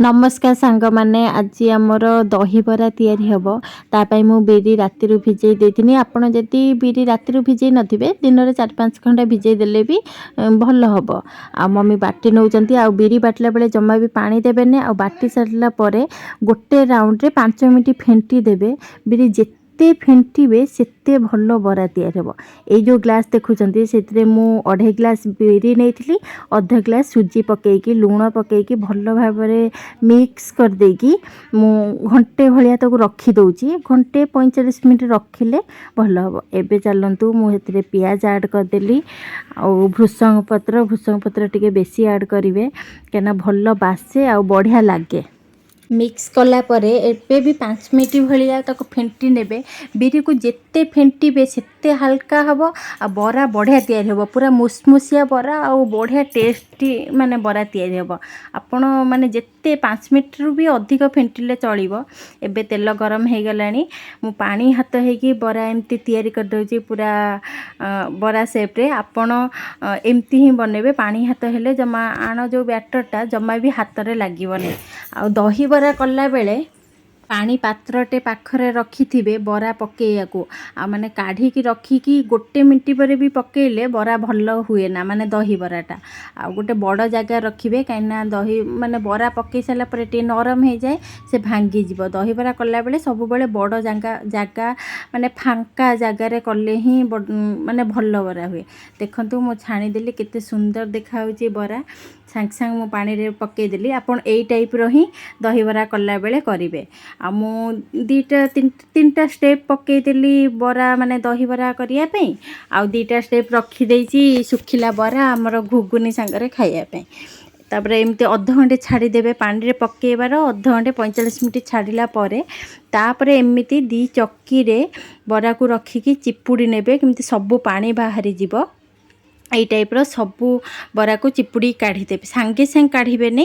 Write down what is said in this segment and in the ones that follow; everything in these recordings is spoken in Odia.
ନମସ୍କାର ସାଙ୍ଗମାନେ, ଆଜି ଆମର ଦହିବରା ତିଆରି ହେବ। ତା ପାଇଁ ମୁଁ ବିରି ରାତିରୁ ଭିଜେଇ ଦେଇଥିଲି। ଆପଣ ଯଦି ବିରି ରାତିରୁ ଭିଜେଇ ନଥିବେ, ଦିନରେ 4-5 ଘଣ୍ଟା ଭିଜେଇ ଦେଲେ ବି ଭଲ ହେବ। ଆଉ ମମି ବାଟି ନେଉଛନ୍ତି। ଆଉ ବିରି ବାଟିଲା ବେଳେ ଜମା ବି ପାଣି ଦେବେନି। ଆଉ ବାଟି ସାରିଲା ପରେ ଗୋଟେ ରାଉଣ୍ଡରେ 5 ମିନିଟ୍ ଫେଣ୍ଟି ଦେବେ। ବିରି ଯେତେ ଫେଣ୍ଟିବେ, ସେତେ ଭଲ ବରା ତିଆରି ହେବ। ଏଇ ଯେଉଁ ଗ୍ଲାସ୍ ଦେଖୁଛନ୍ତି, ସେଥିରେ ମୁଁ ଅଢ଼େଇ ଗ୍ଲାସ୍ ବିରି ନେଇଥିଲି। ଅଧ ଗ୍ଲାସ୍ ସୁଜି ପକାଇକି, ଲୁଣ ପକାଇକି, ଭଲ ଭାବରେ ମିକ୍ସ କରିଦେଇକି ମୁଁ ଘଣ୍ଟେ ଭଳିଆ ତାକୁ ରଖିଦେଉଛି। ଘଣ୍ଟେ 45 ମିନିଟ୍ ରଖିଲେ ଭଲ ହେବ। ଏବେ ଚାଲନ୍ତୁ, ମୁଁ ସେଥିରେ ପିଆଜ ଆଡ଼୍ କରିଦେଲି ଆଉ ଭୃସଙ୍ଗ ପତ୍ର। ଭୃସଙ୍ଗ ପତ୍ର ଟିକେ ବେଶୀ ଆଡ଼୍ କରିବେ, କାହିଁକିନା ଭଲ ବାସେ ଆଉ ବଢ଼ିଆ ଲାଗେ। ମିକ୍ସ କଲା ପରେ ଏବେ ବି 5 ମିନିଟ୍ ଭଳିଆ ତାକୁ ଫେଣ୍ଟି ନେବେ। ବିରିକୁ ଯେତେ ଫେଣ୍ଟିବେ, ସେତେ ହାଲକା ହେବ ଆଉ ବରା ବଢ଼ିଆ ତିଆରି ହେବ। ପୁରା ମୁସମୁସିଆ ବରା ଆଉ ବଢ଼ିଆ ଟେଷ୍ଟି ମାନେ ବରା ତିଆରି ହେବ। ଆପଣ ମାନେ ଯେତେ 5 ମିନିଟ୍ରୁ ବି ଅଧିକ ଫେଣ୍ଟିଲେ ଚଳିବ। ଏବେ ତେଲ ଗରମ ହେଇଗଲାଣି। ମୁଁ ପାଣି ହାତ ହେଇକି ବରା ଏମିତି ତିଆରି କରିଦେଉଛି ପୁରା ବରା ସେପ୍ରେ। ଆପଣ ଏମିତି ହିଁ ବନେଇବେ। ପାଣି ହାତ ହେଲେ ଜମା ଆଣ ଯେଉଁ ବ୍ୟାଟରଟା ଜମା ବି ହାତରେ ଲାଗିବନି। ଆଉ ଦହିବରା କଲାବେଳେ ପାଣି ପାତ୍ରଟେ ପାଖରେ ରଖିଥିବେ ବରା ପକେଇବାକୁ। ଆଉ ମାନେ କାଢ଼ିକି ରଖିକି ଗୋଟେ ମିନିଟ୍ ପରେ ବି ପକେଇଲେ ବରା ଭଲ ହୁଏ ନା, ମାନେ ଦହିବରାଟା। ଆଉ ଗୋଟେ ବଡ଼ ଜାଗା ରଖିବେ, କାହିଁକିନା ଦହି ମାନେ ବରା ପକେଇ ସାରିଲା ପରେ ଟିକେ ନରମ ହେଇଯାଏ, ସେ ଭାଙ୍ଗିଯିବ। ଦହିବରା କଲାବେଳେ ସବୁବେଳେ ବଡ଼ ଜାଗା ମାନେ ଫାଙ୍କା ଜାଗାରେ କଲେ ହିଁ ମାନେ ଭଲ ବରା ହୁଏ। ଦେଖନ୍ତୁ, ମୁଁ ଛାଣିଦେଲି, କେତେ ସୁନ୍ଦର ଦେଖାହେଉଛି ବରା। ସାଙ୍ଗେ ସାଙ୍ଗେ ମୁଁ ପାଣିରେ ପକେଇଦେଲି। ଆପଣ ଏଇ ଟାଇପ୍ର ହିଁ ଦହିବରା କଲାବେଳେ କରିବେ। ଆଉ ମୁଁ ଦୁଇଟା ତିନିଟା ଷ୍ଟେପ୍ ପକେଇଦେଲି ବରା, ମାନେ ଦହିବରା କରିବା ପାଇଁ। ଆଉ ଦୁଇଟା ଷ୍ଟେପ୍ ରଖିଦେଇଛି ଶୁଖିଲା ବରା ଆମର ଘୁଗୁନି ସାଙ୍ଗରେ ଖାଇବା ପାଇଁ। ତାପରେ ଏମିତି ଅଧଘଣ୍ଟେ ଛାଡ଼ିଦେବେ। ପାଣିରେ ପକେଇବାର ଅଧଘଣ୍ଟେ 45 ମିନିଟ୍ ଛାଡ଼ିଲା ପରେ ତାପରେ ଏମିତି ଦୁଇ ଚକିରେ ବରାକୁ ରଖିକି ଚିପୁଡ଼ି ନେବେ, କେମିତି ସବୁ ପାଣି ବାହାରିଯିବ। ଏଇ ଟାଇପ୍ର ସବୁ ବରାକୁ ଚିପୁଡ଼ି କାଢ଼ିଦେବେ। ସାଙ୍ଗେ ସାଙ୍ଗେ କାଢ଼ିବେନି,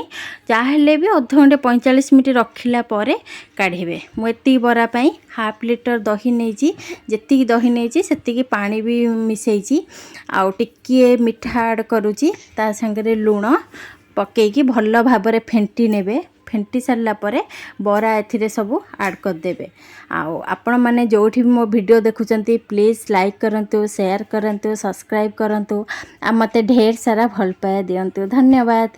ଯାହା ହେଲେ ବି ଅଧଘଣ୍ଟେ 45 ମିନିଟ୍ ରଖିଲା ପରେ କାଢ଼ିବେ। ମୁଁ ଏତିକି ବରା ପାଇଁ ହାଫ୍ ଲିଟର ଦହି ନେଇଛି। ଯେତିକି ଦହି ନେଇଛି, ସେତିକି ପାଣି ବି ମିଶାଇଛି। ଆଉ ଟିକିଏ ମିଠା ଆଡ଼୍ କରୁଛି, ତା ସାଙ୍ଗରେ ଲୁଣ ପକାଇକି ଭଲ ଭାବରେ ଫେଣ୍ଟି ନେବେ। ଫେଣ୍ଟି ସାରିଲା ପରେ ବରା ଏଥିରେ ସବୁ ଆଡ଼୍ କରିଦେବେ। ଆଉ ଆପଣମାନେ ଯେଉଁଠି ବି ମୋ ଭିଡ଼ିଓ ଦେଖୁଛନ୍ତି, ପ୍ଲିଜ୍ ଲାଇକ୍ କରନ୍ତୁ, ସେୟାର କରନ୍ତୁ, ସବସ୍କ୍ରାଇବ୍ କରନ୍ତୁ ଆଉ ମୋତେ ଢେର ସାରା ଭଲ ପାଇବା ଦିଅନ୍ତୁ। ଧନ୍ୟବାଦ।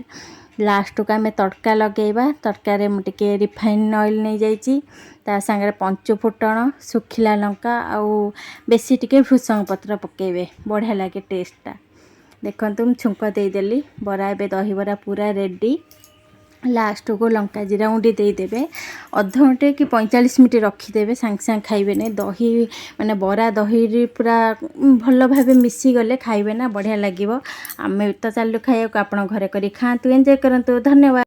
ଲାଷ୍ଟକୁ ଆମେ ତଡ଼କା ଲଗାଇବା। ତଡ଼କାରେ ମୁଁ ଟିକେ ରିଫାଇନ୍ ଅଏଲ୍ ନେଇଯାଇଛି। ତା ସାଙ୍ଗରେ ପଞ୍ଚୁ ଫୁଟଣ, ଶୁଖିଲା ଲଙ୍କା ଆଉ ବେଶୀ ଟିକେ ଭୃସଙ୍ଗ ପତ୍ର ପକାଇବେ, ବଢ଼ିଆ ଲାଗେ ଟେଷ୍ଟଟା। ଦେଖନ୍ତୁ, ମୁଁ ଛୁଙ୍କ ଦେଇଦେଲି ବରା। ଏବେ ଦହିବରା ପୁରା ରେଡ଼ି। ଲାଷ୍ଟକୁ ଲଙ୍କା ଜିରା ଗୁଣ୍ଡି ଦେଇଦେବେ। ଅଧଘଣ୍ଟେ କି 45 ମିନିଟ୍ ରଖିଦେବେ, ସାଙ୍ଗେ ସାଙ୍ଗେ ଖାଇବେନି। ଦହି ମାନେ ବରା ଦହିରେ ପୁରା ଭଲ ଭାବେ ମିଶିଗଲେ ଖାଇବେ ନା, ବଢ଼ିଆ ଲାଗିବ। ଆମେ ତ ଚାଲିଲୁ ଖାଇବାକୁ। ଆପଣ ଘରେ କରି ଖାଆନ୍ତୁ, ଏନ୍ଜୟ କରନ୍ତୁ। ଧନ୍ୟବାଦ।